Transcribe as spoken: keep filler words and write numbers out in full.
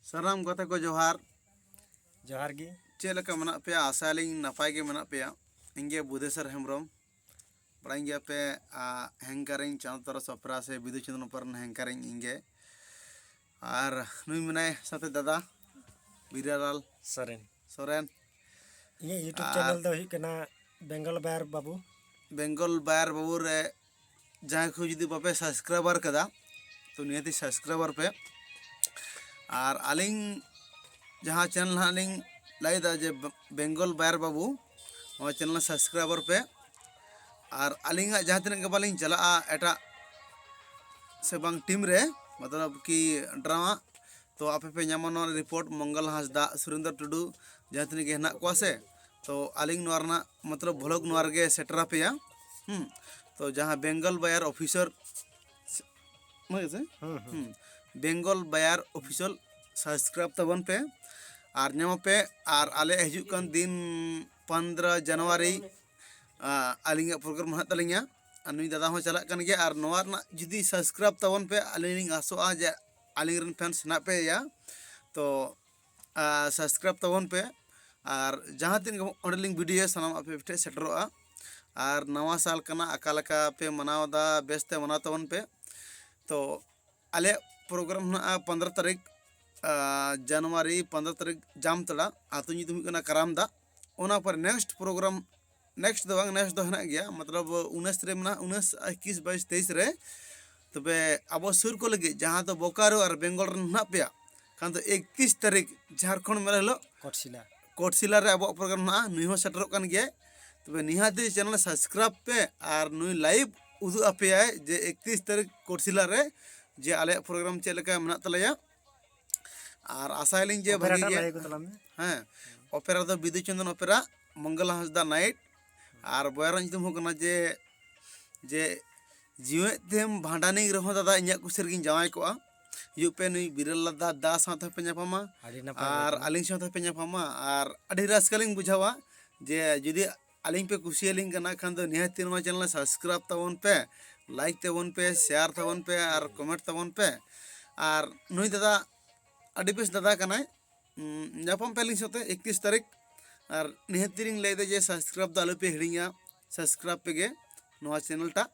ᱥᱟᱱᱟᱢ ᱜᱟᱛᱮ ᱠᱚ ᱡᱚᱦᱟᱨ᱾ ᱡᱚᱦᱟᱨ ᱜᱮ᱾ ᱪᱮᱫ ᱞᱮᱠᱟ ᱢᱮᱱᱟᱜ ᱯᱮᱭᱟ? ᱟᱥᱟᱭᱟᱞᱤᱧ ᱱᱟᱯᱟᱭ ᱜᱮ ᱢᱮᱱᱟᱜ ᱯᱮᱭᱟ᱾ ᱤᱧ ᱜᱮ ᱵᱩᱫᱷᱮᱥᱚᱨ ᱦᱮᱢᱵᱨᱚᱢ᱾ ᱵᱟᱲᱟᱭ ᱜᱮᱭᱟ ᱯᱮ, ᱟ, ᱦᱮᱝᱠᱟᱨᱤᱧ ᱪᱟᱸᱫ ᱛᱟᱨᱟᱥ ᱚᱯᱮᱨᱟ ᱥᱮ ᱵᱤᱫᱩ ᱪᱟᱸᱫᱟᱱ ᱚᱯᱮᱨᱟ ᱨᱮᱱ ᱦᱮᱝᱠᱟᱨᱤᱧ ᱤᱧ ᱜᱮ᱾ ᱟᱨ ᱱᱩᱭ ᱢᱮᱱᱟᱭ ᱥᱟᱛᱮ ᱫᱟᱫᱟ ᱵᱤᱨᱟᱞᱟᱞ ᱥᱚᱨᱮᱱ᱾ ᱥᱚᱨᱮᱱ᱾ ᱤᱧᱟᱹᱜ YouTube ᱟᱨ channel ᱫᱚ ᱦᱩᱭᱩᱜ ᱠᱟᱱᱟ ᱵᱮᱝᱜᱚᱞ ᱵᱟᱭᱟᱨ ᱵᱟᱹᱵᱩ᱾ ᱵᱮᱝᱜᱚᱞ ᱵᱟᱭᱟᱨ ᱵᱟᱹᱵᱩ ᱨᱮ ᱡᱟᱦᱟᱸᱭ ᱠᱚ ᱡᱩᱫᱤ ᱵᱟᱯᱮ subscriber ᱠᱟᱫᱟ, ᱛᱚ ᱱᱤᱦᱟᱹᱛᱤ subscriber ᱯᱮ᱾ ᱟᱨ ᱟᱹᱞᱤᱧ ᱡᱟᱦᱟᱸ channel ᱦᱟᱸᱜ ᱞᱤᱧ ᱞᱟᱹᱭᱫᱟ ᱡᱮ ᱵᱮᱝᱜᱚᱞ ᱵᱟᱭᱟᱨ ᱵᱟᱹᱵᱩ, ᱱᱚᱣᱟ channel subscriber ᱯᱮ᱾ ᱟᱨ ᱟᱹᱞᱤᱧᱟᱜ ᱡᱟᱦᱟᱸ ᱛᱤᱱᱟᱹᱜ ᱜᱮ ᱵᱟᱹᱞᱤᱧ ᱪᱟᱞᱟᱜᱼᱟ ᱮᱴᱟᱜ ᱥᱮ ᱵᱟᱝ team ᱨᱮ, ᱢᱚᱛᱞᱚᱵ ᱠᱤ drama, ᱛᱚ ᱟᱯᱮ ᱯᱮ ᱧᱟᱢᱟ ᱱᱚᱣᱟ report, ᱢᱚᱝᱜᱚᱞ ᱦᱟᱸᱥᱫᱟ, ᱥᱩᱨᱮᱱᱫᱨᱚ ᱴᱩᱰᱩ, ᱡᱟᱦᱟᱸ ᱛᱤᱱᱟᱹᱜ ᱜᱮ ᱦᱮᱱᱟᱜ ᱠᱚᱣᱟ ᱥᱮ, ᱛᱚ ᱟᱹᱞᱤᱧ ᱱᱚᱣᱟ ᱨᱮᱱᱟᱜ ᱢᱚᱛᱞᱚᱵ vlog ᱱᱚᱣᱟ ᱨᱮᱜᱮ ᱥᱮᱴᱮᱨ ᱟᱯᱮᱭᱟ᱾ ᱦᱩᱸ, ᱛᱚ ᱡᱟᱦᱟᱸ ᱵᱮᱝᱜᱚᱞ ᱵᱟᱭᱟᱨ ᱚᱯᱷᱤᱥᱟᱨ, ᱦᱩᱸ, ᱦᱩᱸ᱾ ᱦᱩᱸ, ᱵᱮᱝᱜᱚᱞ ᱵᱟᱭᱟᱨ ᱚᱯᱷᱤᱥᱤᱭᱟᱞ subscribe ᱛᱟᱵᱚᱱ ᱯᱮ ᱟᱨ ᱧᱟᱢ ᱟᱯᱮ᱾ ᱟᱨ ᱟᱞᱮ ᱦᱤᱡᱩᱜ ᱠᱟᱱ ᱫᱤᱱ ᱯᱚᱱᱫᱽᱨᱚ ᱡᱟᱱᱩᱣᱟᱨᱤ, ᱟ, ᱟᱹᱞᱤᱧᱟᱜ program ᱦᱮᱱᱟᱜ ᱛᱟᱹᱞᱤᱧᱟ᱾ ᱟᱨ ᱱᱩᱭ ᱫᱟᱫᱟ ᱦᱚᱸ ᱪᱟᱞᱟᱜ ᱠᱟᱱ ᱜᱮᱭᱟ᱾ ᱟᱨ ᱱᱚᱣᱟ ᱨᱮᱱᱟᱜ ᱡᱩᱫᱤ subscribe ᱛᱟᱵᱚᱱ ᱯᱮ, ᱟᱹᱞᱤᱧ ᱞᱤᱧ ᱟᱥᱚᱜᱼᱟ ᱡᱮ ᱟᱹᱞᱤᱧ ᱨᱮᱱ fans ᱦᱮᱱᱟᱜ ᱯᱮᱭᱟ, ᱛᱚ, ᱟ, subscribe ᱛᱟᱵᱚᱱ ᱯᱮ᱾ ᱟᱨ ᱡᱟᱦᱟᱸ ᱛᱤᱱᱟᱹᱜ ᱜᱮ ᱚᱸᱰᱮ ᱞᱤᱧ videoᱭᱟ, ᱥᱟᱱᱟᱢ ᱟᱯᱮ ᱴᱷᱮᱱ ᱥᱮᱴᱮᱨᱚᱜᱼᱟ᱾ ᱟᱨ ᱱᱟᱣᱟ ᱥᱟᱞ ᱠᱟᱱᱟ, ᱚᱠᱟ ᱞᱮᱠᱟ ᱯᱮ ᱢᱟᱱᱟᱣ ᱮᱫᱟ, ᱵᱮᱥ ᱛᱮ ᱢᱟᱱᱟᱣ ᱛᱟᱵᱚᱱ ᱯᱮ᱾ ᱛᱚ ᱟᱞᱮᱭᱟᱜ program ᱦᱮᱱᱟᱜᱼᱟ ᱯᱚᱱᱫᱽᱨᱚ ᱛᱟᱹᱨᱤᱠᱷ, ᱟ, ᱡᱟᱱᱩᱣᱟᱨᱤ ᱯᱚᱱᱫᱽᱨᱚ ᱛᱟᱹᱨᱤᱠᱷ, ᱡᱟᱢᱛᱟᱲᱟ᱾ ᱟᱹᱛᱩ ᱧᱩᱛᱩᱢ ᱦᱩᱭᱩᱜ ᱠᱟᱱᱟ ᱠᱟᱨᱟᱢᱫᱟ᱾ ᱚᱱᱟ ᱯᱚᱨᱮ next program, next ᱫᱚ ᱵᱟᱝ, next ᱫᱚ ᱦᱮᱱᱟᱜ ᱜᱮᱭᱟ, ᱢᱚᱛᱞᱚᱵ ᱩᱱᱤᱥ ᱨᱮ ᱢᱮᱱᱟᱜᱼᱟ, ᱩᱱᱤᱥ, ᱤᱠᱤᱥ, ᱵᱟᱭᱤᱥ, ᱛᱮᱭᱤᱥ ᱨᱮ᱾ ᱛᱚᱵᱮ ᱟᱵᱚ ᱥᱩᱨ ᱠᱚ ᱞᱟᱹᱜᱤᱫ ᱡᱟᱦᱟᱸ ᱫᱚ ᱵᱳᱠᱟᱨᱳ ᱟᱨ ᱵᱮᱝᱜᱚᱞ ᱨᱮᱱ ᱦᱮᱱᱟᱜ ᱯᱮᱭᱟ, ᱠᱷᱟᱱ ᱫᱚ ᱮᱠᱛᱤᱥ ᱛᱟᱹᱨᱤᱠᱷ ᱡᱷᱟᱲᱠᱷᱚᱸᱰ ᱢᱮᱞᱟ ᱦᱤᱞᱳᱜ ᱠᱚᱴᱥᱤᱞᱟ᱾ ᱠᱚᱴᱥᱤᱞᱟ ᱨᱮ ᱟᱵᱚᱣᱟᱜ program ᱦᱮᱱᱟᱜᱼᱟ, ᱱᱩᱭ ᱦᱚᱸ ᱥᱮᱴᱮᱨᱚᱜ ᱠᱟᱱ ᱜᱮᱭᱟᱭ᱾ ᱛᱚᱵᱮ ᱱᱤᱦᱟᱹᱛᱤ channel subscribe ᱯᱮ ᱟᱨ ᱱᱩᱭ live ᱩᱫᱩᱜ ᱟᱯᱮᱭᱟᱭ ᱡᱮ ᱮᱠᱛᱤᱥ ᱛᱟᱹᱨᱤᱠᱷ ᱠᱚᱴᱥᱤᱞᱟ ᱨᱮ ᱡᱮ ᱟᱞᱮᱭᱟᱜ program ᱪᱮᱫ ᱞᱮᱠᱟ ᱢᱮᱱᱟᱜ ᱛᱟᱞᱮᱭᱟ᱾ ᱟᱨ ᱟᱥᱟᱭᱟᱞᱤᱧ ᱡᱮ ᱚᱯᱮᱨᱟ ᱵᱷᱟᱜᱤ ᱴᱟᱜ ᱜᱮ᱾ ᱞᱟᱹᱭ ᱟᱠᱚ ᱛᱟᱞᱟᱝ ᱢᱮ᱾ ᱦᱮᱸ, ᱚᱯᱮᱨᱟ ᱫᱚ ᱵᱤᱫᱩ ᱪᱟᱸᱫᱟᱱ ᱚᱯᱮᱨᱟ, ᱢᱚᱝᱜᱚᱞ ᱦᱟᱸᱥᱫᱟ night᱾ ᱟᱨ ᱵᱚᱭᱦᱟ ᱧᱩᱛᱩᱢ ᱦᱚᱸ ᱠᱟᱱᱟ ᱡᱮ, ᱡᱮ ᱡᱤᱣᱮᱫ ᱛᱮᱢ ᱵᱷᱟᱸᱰᱟᱱᱤᱧ ᱨᱮᱦᱚᱸ ᱫᱟᱫᱟ, ᱤᱧᱟᱹᱜ ᱠᱩᱥᱤ ᱨᱮᱜᱤᱧ ᱡᱟᱶᱟᱭ ᱠᱚᱜᱼᱟ᱾ ᱦᱤᱡᱩᱜ ᱯᱮ, ᱱᱩᱭ ᱵᱤᱨᱟᱞ ᱫᱟᱫᱟ ᱥᱟᱶᱛᱮ ᱦᱚᱸᱯᱮ ᱧᱟᱯᱟᱢᱟ᱾ ᱟᱹᱰᱤ ᱱᱟᱯᱟᱭ ᱟᱨ ᱠᱟᱛᱷᱟ᱾ ᱟᱹᱞᱤᱧ ᱥᱟᱶᱛᱮ ᱦᱚᱸᱯᱮ ᱧᱟᱯᱟᱢᱟ᱾ ᱟᱨ ᱟᱹᱰᱤ ᱨᱟᱹᱥᱠᱟᱹ ᱞᱤᱧ ᱵᱩᱡᱷᱟᱹᱣᱟ ᱡᱮ ᱡᱩᱫᱤ ᱟᱹᱞᱤᱧ ᱯᱮ ᱠᱩᱥᱤᱭᱟᱞᱤᱧ ᱠᱟᱱᱟ ᱠᱷᱟᱱ ᱫᱚ ᱱᱤᱦᱟᱹᱛᱤ ᱱᱚᱣᱟ channel subscribe ᱛᱟᱵᱚᱱ ᱯᱮ, like ᱛᱟᱵᱚᱱ ᱯᱮ, share ᱛᱟᱵᱚᱱ ᱯᱮ ᱟᱨ comment ᱛᱟᱵᱚᱱ ᱯᱮ᱾ ᱟᱨ ᱱᱩᱭ ᱫᱟᱫᱟ ᱟᱹᱰᱤ ᱵᱮᱥ ᱫᱟᱫᱟ ᱠᱟᱱᱟᱭ᱾ ᱩᱸ, ᱧᱟᱯᱟᱢ ᱯᱮ ᱟᱹᱞᱤᱧ ᱥᱟᱶᱛᱮ ᱮᱠᱛᱨᱤᱥ ᱛᱟᱹᱨᱤᱠᱷ᱾ ᱟᱨ ᱱᱤᱦᱟᱹᱛ ᱞᱤᱧ ᱞᱟᱹᱭᱫᱟ ᱡᱮ subscribe ᱫᱚ ᱟᱞᱚᱯᱮ ᱦᱤᱲᱤᱧᱟ, subscribe ᱯᱮᱜᱮ ᱱᱚᱣᱟ channel ᱴᱟᱜ᱾